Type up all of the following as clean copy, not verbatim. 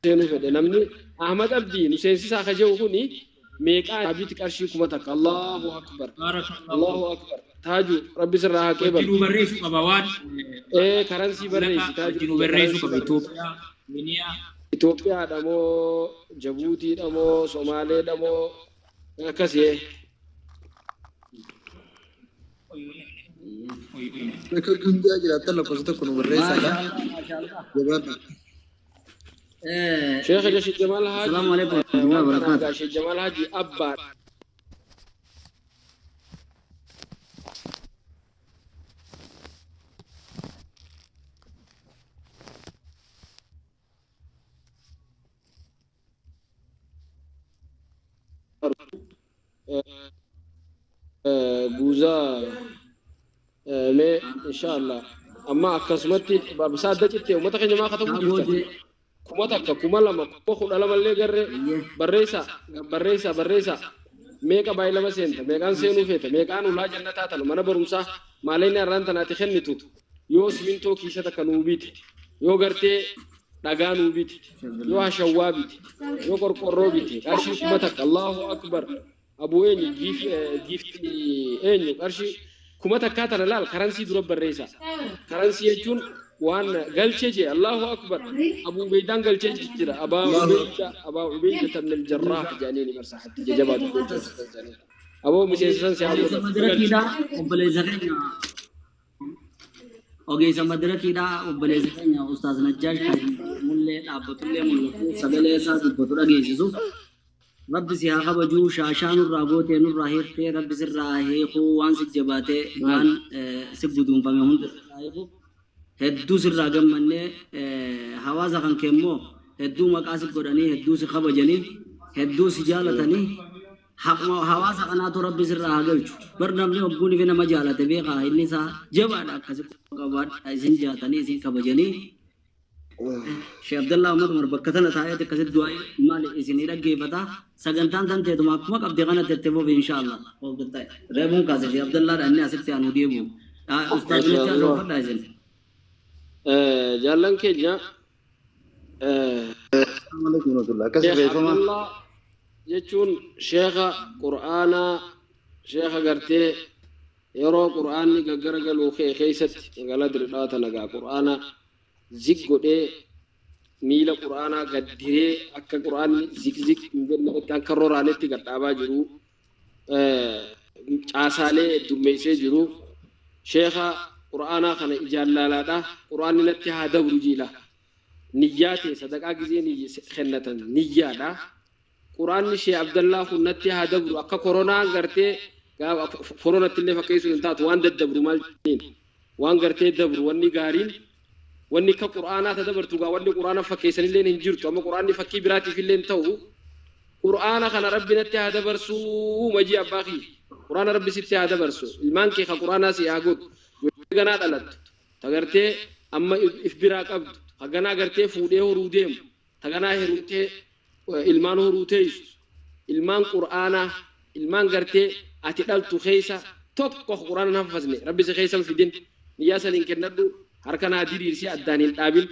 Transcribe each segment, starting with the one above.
Seenuu fedhe namni Ahmad Abdii nu seensisaa ka jedhu kuni meeqaa abiti qarshii 1000. Allahu akbar. Barakallahu. Allahu akbar. Taaju rabbi sirraa haa Wajji qeebalu. nu barreessuu qaba waan Ee, karansii barreessi. mallaqa Taaju wajji nu kiyya barreessuu karansii qaba barreessi. Itoophiyaa, Keeniyaa. Itoophiyaadha moo Jabuutiidha moo Somaaleedha moo akkasii. Bakka guddaa jiraattan lakkoofsa tokko nu barreessaadha. Maashaallah, maashaallah. Jabaadha. Sheekh Sheekh Jamaal Assalaamu Haaji alaikum warahmatullahi waan kana wabarakatuh. gaa Sheekh Jamaal Haaji abbaa guuzaa mee inshaallah amma akkasumatti babisaa adda cittee uummata keenya maa katabuu Yaa jirtan boodee. 1000, 2000, 12,000 illee garree Ayyee. barreessaa barreessaa barreessaa. Meeqa baay'ee lama seenta, meeqaan seenuu feeta, meeqaan ulaa jannataa tanu mana barumsaa maalayni har'aan tanaati kennitu yoo simintoo kiisa takka nuu bite, yoo gartee dhagaa nuu bite, yoo hashawwaa bite, yoo qorqorroo bite, qarshii 1000. Allahu akbar. Abuu eenyu giifti eenyu qarshii 1000 tana laal karansii dura barreessa. Karansii jechuun waan galchee jee. Allahu akbar. Abu Ubeydaan galchee jira. Abaa Allahu Ubeyda, Abaa Ubeyda ibn al-Jarrah jedhanii barsaxatti jajabaatu gocha. Aboo miseensa san si haa Ogeessa godhatu galche. madirakiidha obboleessa keenya. Ogeessa madirakiidha obboleessa keenya Ustaaz Najjaash kan mullee dhaabbatullee mul'atu sagalee isaa dubbatu dhageessisu. Rabbi si haa kabajuu, shaashaa nurraa gootee nurraa hiiktee, rabbi sirraa hiikuu, waan si jabaatee waan si guduunfame hunda sirraa hiiku. Hedduu sirraa gammannee, hawaasa kan kee immoo hedduu maqaa si godhanii, hedduu si kabajanii, hedduu si jaalatanii, haquma hawaasa kanaatu rabbi sirraa haa galchu. Bar namni hogguun fi nama jaalate beekaa inni isaa jabaadha, akkasi qabaadha isin jaatanii isin kabajanii. Sheekh Abdallaa Umar Umar bakka tana taa'eeti akkasitti du'aa maali isinii dhaggeeffata. Sagantaan tan teetuma akkuma qabde kana itti fufi inshaallah. Reebuun kaase Sheekh Abdallaadha inni asitti aanu deebi'u. Ustaaz Najjaa Mashaallah. soofadhaa isin. Jaallan keenya Assalamu alaikum warahmatullahi. Akkas Sheekh sirreeffama. Abdullah jechuun sheekha Qur'aanaa, sheekha gartee yeroo Qur'aanni gaggaragaluu ka'e keessatti magaalaa Dirqaa tana gaa Qur'aana zig godhee miila Qur'aanaa gaddiree akka Qur'aanni zig zig hin jennetti akka roraanetti gad dhaabaa jiru, caasaalee heddummeessee jiru, sheekha Qur'aanaa kana ijaan laalaadha. Qur'aanni natti haa dabru jiila niyyaa ta'e sadaqaa gizee kennatan niyyaadha. Qur'aanni Sheekh Abdallaa kun natti haa dabru akka koronaan gartee gaafa koronatti illee fakkeessuun hin taatu, waan daddabru maal jedhaniin waan gartee dabru, wanni gaariin wanni akka Qur'aanaa ta dabartu gaa wanni Qur'aana fakkeessan illee hin jirtu. Amma Qur'aanni fakkii biraatiif illee hin ta'u. Qur'aana kana rabbi natti haa dabarsuu majii abbaa kiyya. Qur'aana rabbi sitti haa dabarsu, ilmaan kee ka Qur'aanaa si haa godhu, ijoollee ganaa dhalattu ta gartee amma if biraa qabdu, ka ganaa gartee fuudhee horuu deemu, ta ganaa heerumtee ilmaan horuu teessu, ilmaan Qur'aanaa, ilmaan gartee ati dhaltu keessa tokko ka Qur'aana hin hafasne rabbi si keessa hin fidin. Niyyaa saniin kennadhu, harka naa diriirsee addaan hin dhaabin.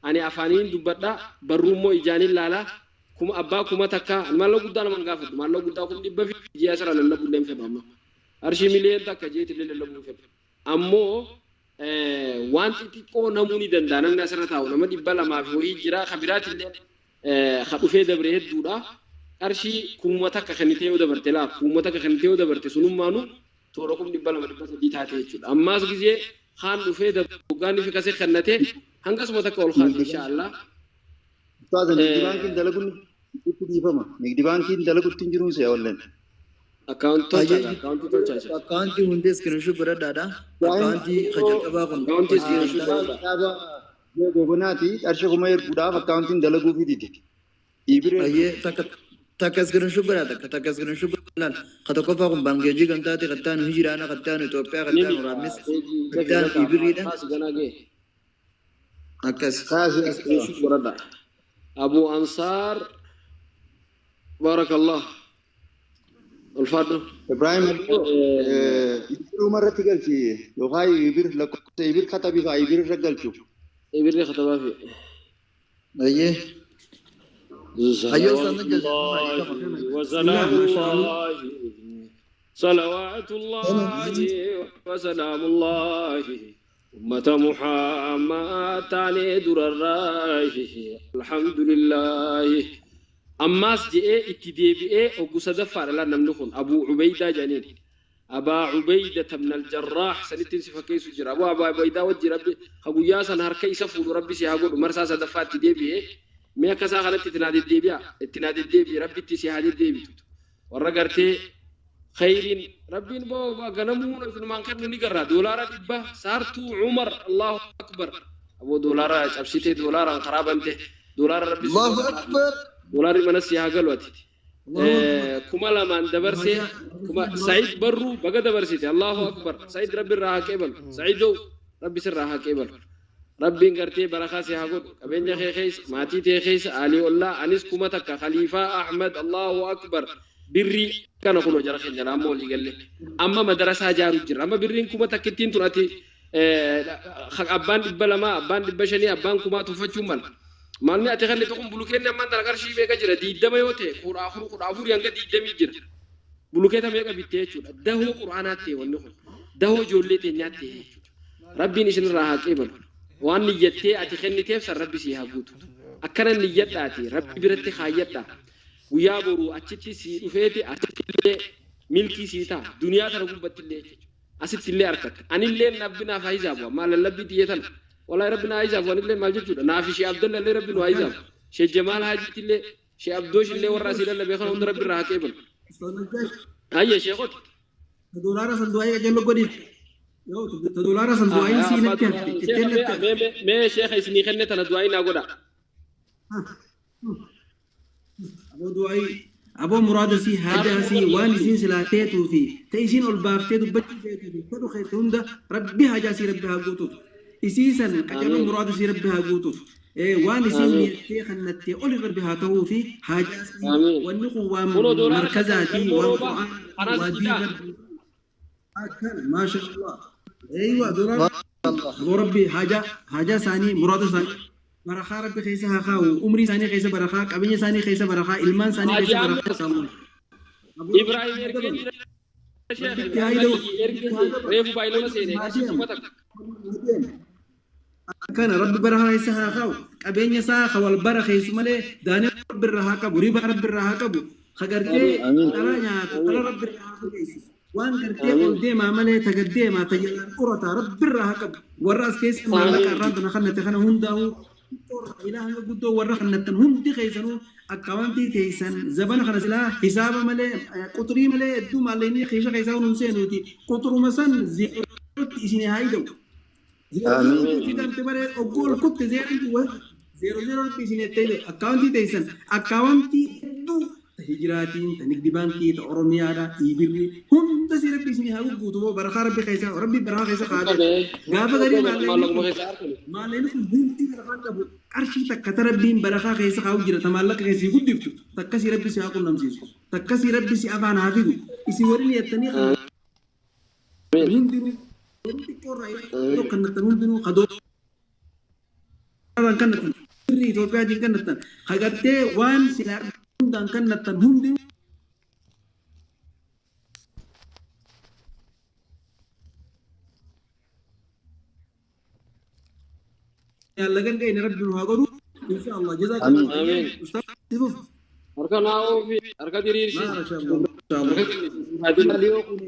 Ani afaaniin dubbadha, barruu immoo ijaaniin laalaa. Kuma abbaa 1000 ani maallaqa guddaa naman gaafadhu, maallaqa guddaa 100,000 fi ji'a asirraa lallabuu illee hin fedhu. Amma qarshii 1,000,000 jeetillee lallabuu hin fedhu. Ammoo waan xixiqqoo namuu ni danda'a. Namni asirra taa'u nama 200 fi wayii jira, ka biraatillee ka dhufee dabre hedduudha. Qarshii 1000 kennitee yoo dabarte, laa 1000 kennitee yoo dabarte, sunummaanu toora 200,000, 300,000 taate jechuudha. Ammaas gizee kaan dhufee dabre hoggaanni fi kasee kennate hangasuma takka ol kaate inshaallah. Ustaaza, nigdi baankiin dalaguun itti dhiifama. Nigdi baankiin dalagutti hin jiruun si'a walleen. Akkaawuntii tolchaa, Ayyee. akkaawuntii tolchaa isa. Akkaawuntii hundee screenshot godhadhaadha. Akkaawuntii ka jalqabaa kun Akkaawuntii hojii screenshot gamtaa. godhadhaa. Dhaaba gogonaati qarshii 1000 erguudhaaf akkaawuntiin dalaguu fi dide. Ibiree Ayyee, takka takka screenshot godhaa, takka takka screenshot godhaa. Ka tokkoffaa kun baankii hojii gamtaati, kattaanu hijiraana, kattaanu Itoophiyaa, Ni kattaanu Raammis, peejii dafi kattaanu bakka Ibiriidha. kaasi ganaa ga'e. Akkas. Kaasi as Screenshot godhadhaa. Abu Ansaar, barakallah, ulfaadhu. Ibrahim Ibiruma irratti galchi yookaan ibir lakkoofsa ibir katabii kaa ibir irra galchu. Ibirri katabaa fi Ayyee. Hayyoo Ustaaz Najjaash. وسلام الله صلوات الله وسلام الله أمة محمد تاني در الراه الحمد لله أماس جاء اتدي أو صدفة لا نملكون أبو عبيدة جنين أبا عبيدة من الجراح سنتين سفا كيسو جرى أبو عبيدة وجي ربي خقويا سنهار كيسا فولو ربي سيهاقول مرسا صدفة اتدي بي ميا كسا خلت تنادي الديبيا تنادي الديبي ربي تسيهادي الديبي ورقرتي خيرين ربي بابا غنمون في المانكر نيغرا دولار دبا صارتو عمر الله اكبر ابو دولار ابسيتي دولار خرابنته دولار ربي الله اكبر دولار منس ياغلوتي كما لما دبرسي كما سعيد برو بقى دبرسيتي الله اكبر سعيد ربي راها كيبل سعيدو ربي سر راها كيبل ربي غرتي برخا سي هاغود قبنجا خيخيس ماتي تي خيس علي الله انس كما تك خليفه احمد الله اكبر birri kana kunoo jara keenya amma olii galle amma madarasaa jaaru jira amma birriin kuma takkittiin tun ati abbaan 200 abbaan 500 abbaan 1000 tuffachuu mala maalni ati kanne tokkon bulukeenne ammaan tana qarshii meeqa jira 20 yoo ta'e 14 14 hanga 20 jira bulukeeta meeqa bittee jechuudha dahoo quraanaa ta'e wanni kun dahoo ijoollee teenyaa ta'e jechuudha rabbiin isinirraa haa qeebalu waan niyyattee ati kenniteef san rabbi sii haa guutu akkana niyyadhaati rabbi biratti kaayyadhaa guyyaa boruu achitti sii dhufeeti achittillee milkii sii ta'a duniyaa tana gubbattillee jechuudha asittillee argatta anillee rabbi naaf haa hizaabu amma lallabbii xiyye tana wallahi rabbi naa hizaabu anillee maal jechuudha naaf ishee abdallallee rabbi nu haa hizaabu shee jamaal haajitillee shee abdooshillee warra asii lallabee kana hunda rabbi irraa haa qeebalu. Hayya sheekoti. Doolaara san du'aa eegallu godhi. Yoo doolaara san du'aa sii natti hafte. Mee sheeka isinii kenne tana du'aa naa godha. Aboo du'aa aboo muraada sii haajaa sii waan isiin silaa teetuu fi ta'e isiin ol baaftee dubbachuu feetuu fi fedhu keete hunda rabbi haajaa sii rabbi haa guutuuf. Isii san qacaruu muraada sii rabbi haa guutuuf. Waan isiin miidhee kannattee oli rabbi haa ta'uu fi haajaa sii wanni kun waan markazaatii waan qura'aanaa waa diin rabbi. Akkana maasha Allah. Eeywa doolaara aboo rabbi haajaa isaanii muraada isaanii. Barakaa rabbi keessa haa kaa'u umrii isaanii keessa barakaa qabeenya isaanii keessa barakaa ilmaan isaanii keessa barakaa. Ibrahim ergee jira sheekh reefu baay'inama seenee Akkana rabbi barakaa keessa haa kaa'u qabeenya isaa ka wal bara keessu malee daanii rabbi irraa haa qabu riba rabbi irraa haa qabu ka gartee dhala nyaatu dhala rabbi irraa haa fageessu waan gartee ol deemaa malee tagaddeemaa tajaajila qorataa rabbi irraa haa qabu warra as keessa maallaqa irraan tana kannate kana hundaa'u ilaa hanga guddoo warra kannattan hundi keessanuu akkaawwantii teessan zabana kana silaa hisaaba malee quxurii malee hedduu maallaqni keesha keessaa hun seenuuti quxuruma san zeerootti isin haa hidhamu. Zeerootti malee oggoo ol kutte zeeroo zeerootti isin ettee akkaawwantii teessan akkaawwantii hedduu hijiraatiin ta nigdi baankii ta oromiyaadha dhiibirri hunda si rabbi isin haa guutu barakaa rabbi keessa rabbi barakaa keessa kaa'ate gaafa garii maallaqni kun hundi barakaa qabu qarshii takka ta rabbiin barakaa keessa kaa'u jira ta maallaqa keessa si guddiftu takka si rabbi si haa qunnamsiisu takka si rabbi si afaan haa fidu isin warri yattanii hundinuu xiqqoorraa kannattan hundinuu kadoo kannattan Itoophiyaatiin kannattan hagartee waan silaa hundaan kannattan hundinuu lagan ga'e rabbi nu haa godhu insha Allah jazakallahu Amiin. ustaaz tifuf Harka naa oofi harka diriirsi. maasha Allah Liyoo kun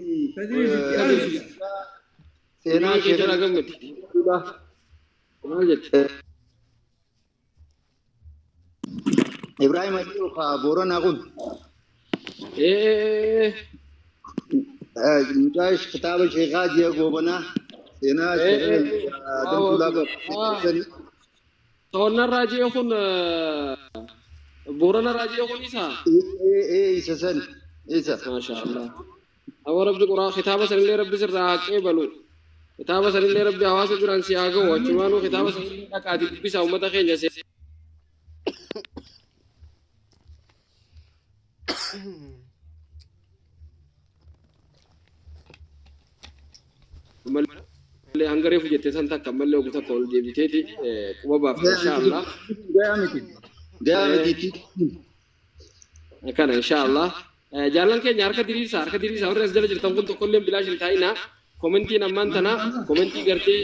seenaa Kee jala gammadi. Maal jette? Ibrahim Aliyu ka Booranaa kun mucaa kitaaba sheekaa ji'a goobanaa seenaa sheekaa damtuulaa Toonna raajii kun Boorana raajii kun isa. Isa san isa. Maasha Allah. Awwa rabbi quraa kitaaba sanillee rabbi sirraa haa qeebalu. Kitaaba sanillee rabbi hawaasa biraan si haa ga'u achumaanuu kitaaba sanillee dhaqaati dubbisa uummata keenya see. Mallee hanga reefu jettee san takka mallee ogu takka ol deebiteeti quba baafte insha Allah. Gayaa miti. Gahaa miti. Kana inshallah. Jaalan keenya harka diriirsa warri as jala jirtan kun tokkolleen bilaash hin taa'inaa. Komentiin ammaan tana komentii gartee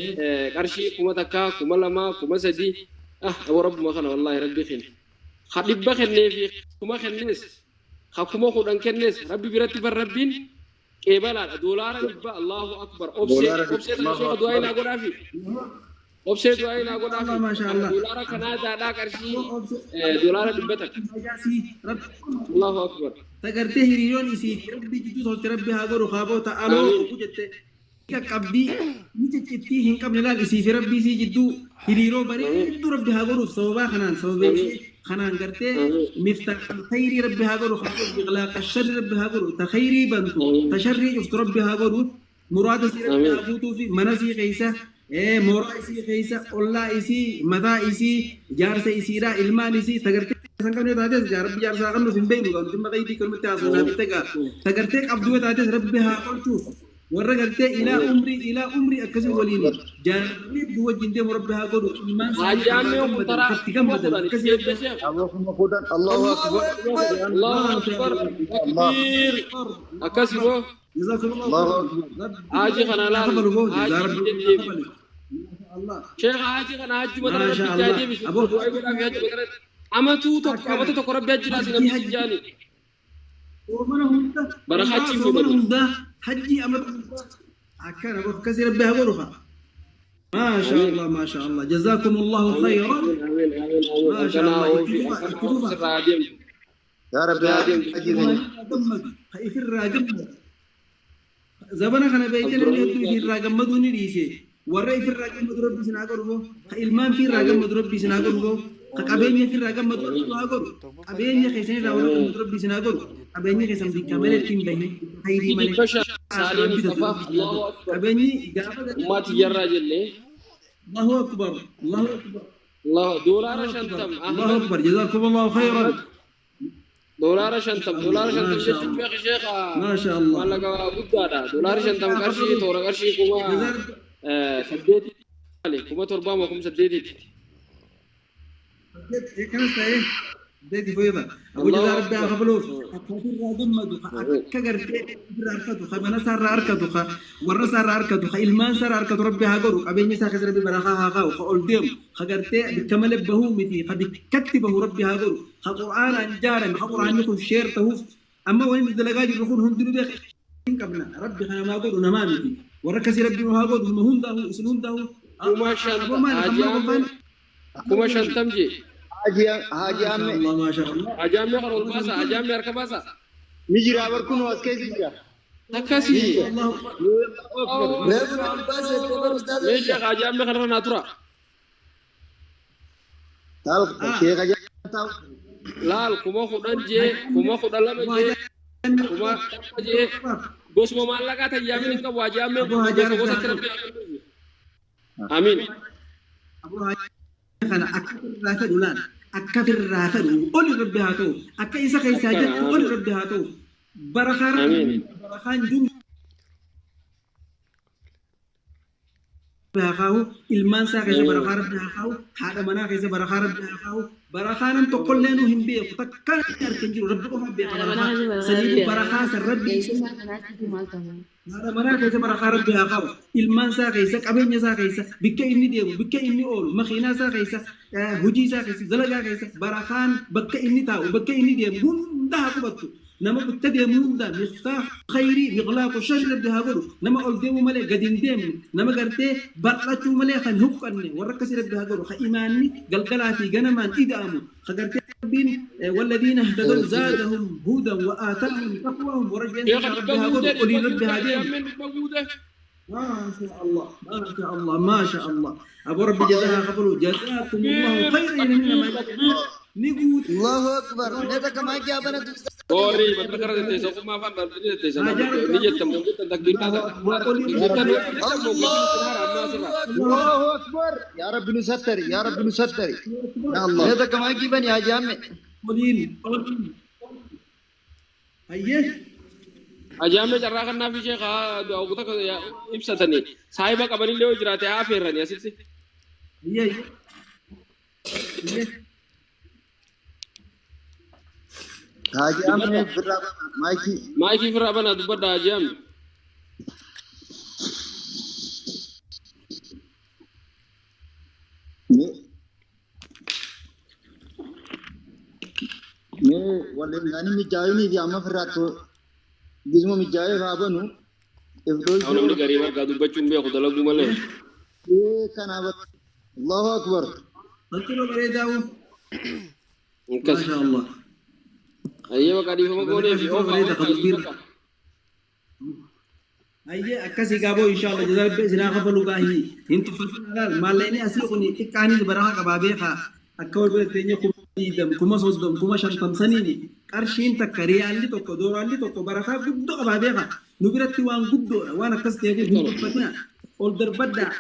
qarshii 1000 2000 3000 ah rabbuma kana wallahi rabbi kenna. Ha 100 kennee fi 1000 kennees ha 10,000 kennees rabbi biratti bar rabbiin qeebalaadha. Doolaara 100 Allahu akbar. Obsee tana sheekha du'aa inaa godhaafi. Obsee du'aa inaa godhaafi. Doolaara Kanaadaadhaa qarshii doolaara 100. Allahu akbar. Tagartee hiriyoon isii rabbi jidduu tolte rabbi haa godhu haa boota aloo jette. Qabdii ni ciccittii hin qabne laal isii fi rabbii isii jidduu hiriiroo bareedduu rabbi haa godhuuf sababaa kanaan sababee kanaan gartee miftaa khayrii rabbi haa godhu haa godhu iqlaaqa sharri rabbi haa godhu ta khayrii bantu ta sharrii cuftu rabbi haa godhu muraada isii rabbi haa guutuu fi mana isii keessa mooraa isii keessa ollaa isii mataa isii jaarsa isiidhaa ilmaan isii tagartee san qabne taates gaa rabbi jaarsaa qabnuuf hin beeknu gaa nuti maqaa kanumatti haasofnaa bitte gaa tagartee qabduu taates rabbi haa tolchuuf warra gartee ilaa umrii akkasii waliin jaarri wajjin deemu rabbi haa godhu ilmaan isaanii gammadan akkasii Allahu akbar Allahu akbar takbiir akkasii boo haaji kana laal sheekha haaji kana hajjuma tana rabbi jaa deebisu amatuu tokko amata tokko rabbi hajjidhaa si namni jaani barakaachii fuudhani حجي أمر أكان أبو كثير بها غرفة ما شاء الله ما شاء الله جزاكم الله خيرا ما شاء الله يا رب خيف الراجم زبنا خنا بيتنا اللي في الراجم مدوني ريسي والرأي في الراجم مدرب سناقره المان في الراجم مدرب سناقره qabeenya firraa gammadu haa godhu qabeenya keessan irraa warra gammadu rabbi isin haa godhu qabeenya keessan bikka malee ittiin bahin khayrii malee qabeenyi gaafa ummaati yarraa jennee Allahu akbar Allahu akbar Allah doolaara 50 Allahu akbar jazakumullahu khayran doolaara 50 doolaara 50 jechuun beeki sheekha maasha Allah maallaqa guddaadha doolaara 50 qarshii toora qarshii 8,000 7,000 8,000 كان ايه ديتي فويضة أبو جزار ربي أخفلوف كجرتي أركض خمنا سار أركض خ ورا سار أركض خ إلمان سار أركض ربي هاجر قبيني ساخذ ربي براخا هاخا وخ ديم خجرتي بكمل بهو متي خد كتبه ربي هاجر خقرآن أنجارا خقرآن يكون شير تهوف أما وين الدلجاج يكون هم دلو بيخ قبلنا ربي خنا ما أقول ونمامتي ورا كسي ربي هاجر هم ده إسنون ده وما شاء الله kuma 50 je Haji Amme Haji Amme kan ol baasa Haji Amme harka baasa ni jira barkun as keessa jira akkasii meeshaa Haji Amme kanarra naa tura laal 10,000 jee 12,000 jee 10,000 jee gosuma maallaqaa tayyaamin hin qabu Haji Amme gosa gosatti rabbi amiin kana akka irraa fedhu laal akka irraa fedhu oli rabbi haa ta'u akka isa keessaa jettu oli rabbi haa ta'u barakaan jum haa kaa'u ilmaan isaa keessa barakaa rabbi haa kaa'u haadha manaa keessa barakaa rabbi haa kaa'u barakaa nam tokkollee nu hin beeku takka harka hin jiru rabbi qofa beeka barakaa saniifuu barakaa san rabbi haadha manaa keessa barakaa rabbi haa kaa'u ilmaan isaa keessa qabeenya isaa keessa bikka inni deemu bikka inni oolu makiinaa isaa keessa hojii isaa keessa dalagaa keessa barakaan bakka inni taa'u bakka inni deemu hunda haa qubattu nama bakka deemu hunda miftaax khayrii miqlaaqu sharri rabbi haa godhu nama ol deemu malee gadi hin deemne nama gartee bal'achuu malee kan huqqanne warra akkasii rabbi haa godhu ka imaanni galgalaa fi ganamaan ida'amu ka gartee rabbiin والذين اهتدوا زادهم هدى وآتاهم تقواهم ورجعوا ربي ها godhu olii rabbi haa deemu ما شاء الله ما شاء الله ما شاء الله أبو ربي جزاها قبلوا جزاكم الله خيرا منا ما نقول الله أكبر نتك ما جابنا Sorry, bakka teessoo kuma afaan barbaadne teessoo ni jettan jettan takbiir Allahu akbar ya rabbi nusattari ya rabbi nusattari ya Allah نتك ما جبن يا جامع oliin hayyee Ajaa'ibni carraa kanaaf ishee hawwata ibsatanii saayiba qabanillee yoo jiraate haa affeerranii asitti. hayyee hayyee Haaji Amne birraa maayikii. Maayikii firraa banaa dubbadha Haaji Amne. Mee walleen mijaa'inii fi amma firraatti gizmo mijaa'ee haa banu. Haa namni garii bargaa dubbachuun beeku dalaguu malee. Kanaaf Allahu Akbar. Wanti bareedaa. Akkas. Maasha Allah. Ayyee bakka dhiifama goonee fi oofaa. Ayyee akkasii gaaboo inshallah jazaa rabbi isinaa kafalu gaahii hin tuffatin alaal maallaqni asii kun xiqqaanis baraha qabaa beekaa akka wal bira teenye 20,000 30,000 50,000 saniini qarshiin takka riyaalli tokko dooraalli tokko barakaa guddoo qabaa beekaa nu biratti waan guddoodha waan akkas ta'eef hin tuffatina ol darbaddaa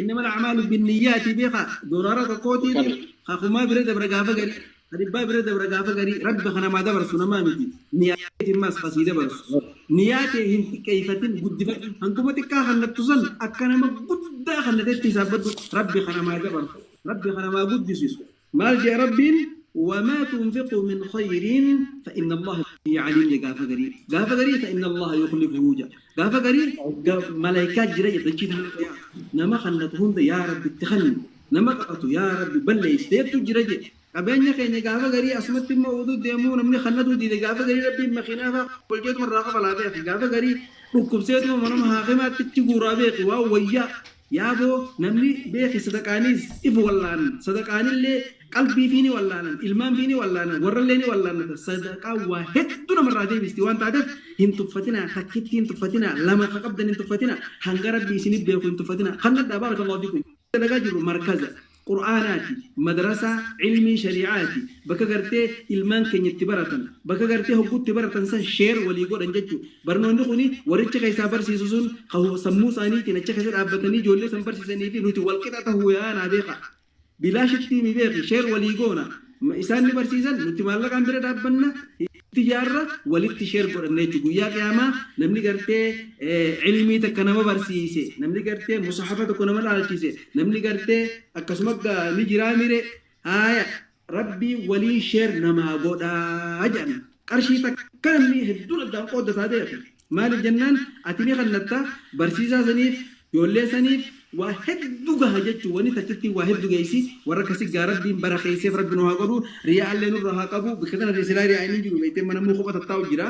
إنما الأعمال بالنيات بيخا دولارا تقوتي خاخما برد برغافة غري ربا برد برغافة غري رب خنا ما دبر سنة ما متي نيات ماس قصيدة برس نيات هنت كيفتن قد هنكم تكا خنا تصل أكنا ما قد خنا تتسابد رب خنا ما دبر رب خنا ما قد سيس مالجأ رب وما تنفقوا من خير فإن الله عليم. غافة غري غافة غري فإن الله يخلفه وجه غافة غري ملائكة جري يتجد نما خنتهم يا رب تخن نما قطو يا رب بل يستيت جري qabeenya keenya gaafa garii asumatti immoo oduu deemuu namni kannatu diide gaafa garii rabbiin makiinaa fa'aa bolcheetuma irraa kafalaa beeki gaafa garii dhukkubseetuma manuma haakimaatti guuraa beeki waan wayyaa yaaboo namni beeki sadaqaanis ifu wallaanan sadaqaanillee qalbii fi ni wallaanan ilmaan fi ni wallaanan warrallee ni wallaanatan sadaqaa waa hedduu namarraa deebisti waan taateef hin tuffatinaa takkitti hin tuffatinaa lama ka qabdan hin tuffatinaa hanga rabbii isinif beeku hin tuffatinaa kannadhaa baarakallahu fiikum dalagaa jirru markaza qur'aanaati madrasaa ilmii shari'aati bakka gartee ilmaan keenya itti baratan bakka gartee hogguutti baratan san sheer walii godhan jechuu barnoonni kuni warricha keessaa barsiisu sun sammuu isaaniitiin achi keessa dhaabbatanii ijoollee san barsiisanii fi nuti walqixa tahuu yaanaa beeka bilaashitti mi beeki sheer walii goona isaan ni barsiisan nuti maallaqaan bira dhaabbanna itti jaarra walitti sheer godhanne jechuudha guyyaa qiyaamaa namni gartee ilmii takka nama barsiise namni gartee musahafa tokko nama dhaalchise namni gartee akkasuma ni jiraa mire haaya rabbii waliin sheer namaa godhaa jedhan qarshii takka namni hedduun addaan qooddataa ta'e maaliif jennaan ati ni kannatta barsiisaa saniif ijoollee saniif waa hedduu gaha jechuun wanni takkitti waa hedduu geessi warra akkasii gaa rabbiin bara keesseef rabbi nu haa godhu riyaallee nurra haa qabu bakka kana silaa riyaa inni jiru beektee mana muu kopha tattaa'u jira.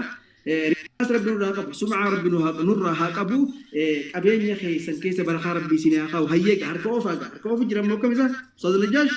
Riyaas rabbi nurra haa qabu sum'aa rabbi nurra haa qabu qabeenya keessan keessa barakaa rabbii isin haa qabu hayyee harka oofaa gaa harka oofu jira immoo akkam isaa Ustaaz Najjaash.